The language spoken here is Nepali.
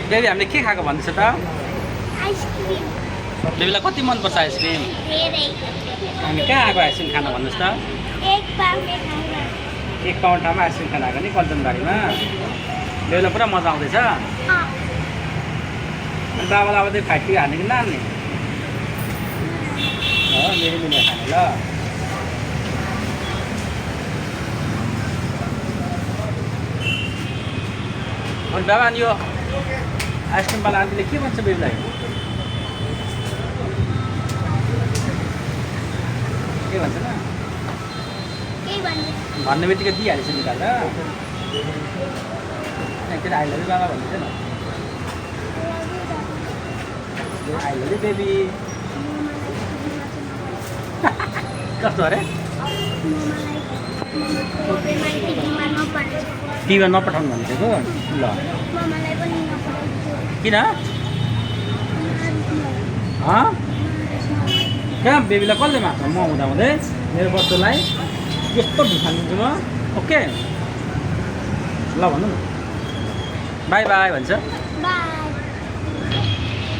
बेबी हामीले के खाएको भन्दैछ त आइसक्रिम बेबीलाई कति मनपर्छ आइसक्रिम धेरै हामी कहाँ आएको आइसक्रिम खान भन्नुहोस् त एक पाउने खाना एक काउन्टामा आइसक्रिम खान आएको नि कञ्चनबारीमा बेबीलाई पुरा मजा आउँदैछ अनि बाबालाई अब त्यो फ्याक्ट्री हाल्ने कि नान्ने मेरो मिलेर खाने ल अनि बाबा अनि यो आइसक्रिमवाला आन्टीले के भन्छ बेबीलाई के भन्छ न के भन्ने भन्ने बित्तिकै दिइहालेछ निकालेर के अरे आई लभ यु बाबा भन्दैछ न आई लभ यु बेबी कस्तो अरे टिभीमा नपठाउनु भनेको ल किन कहाँ बेबीलाई कसले माग्छ म हुँदा हुँदै मेरो बच्चोलाई यस्तो ढुसा दिन्छु म ओके ल भन्नु न बाई बाई भन्छ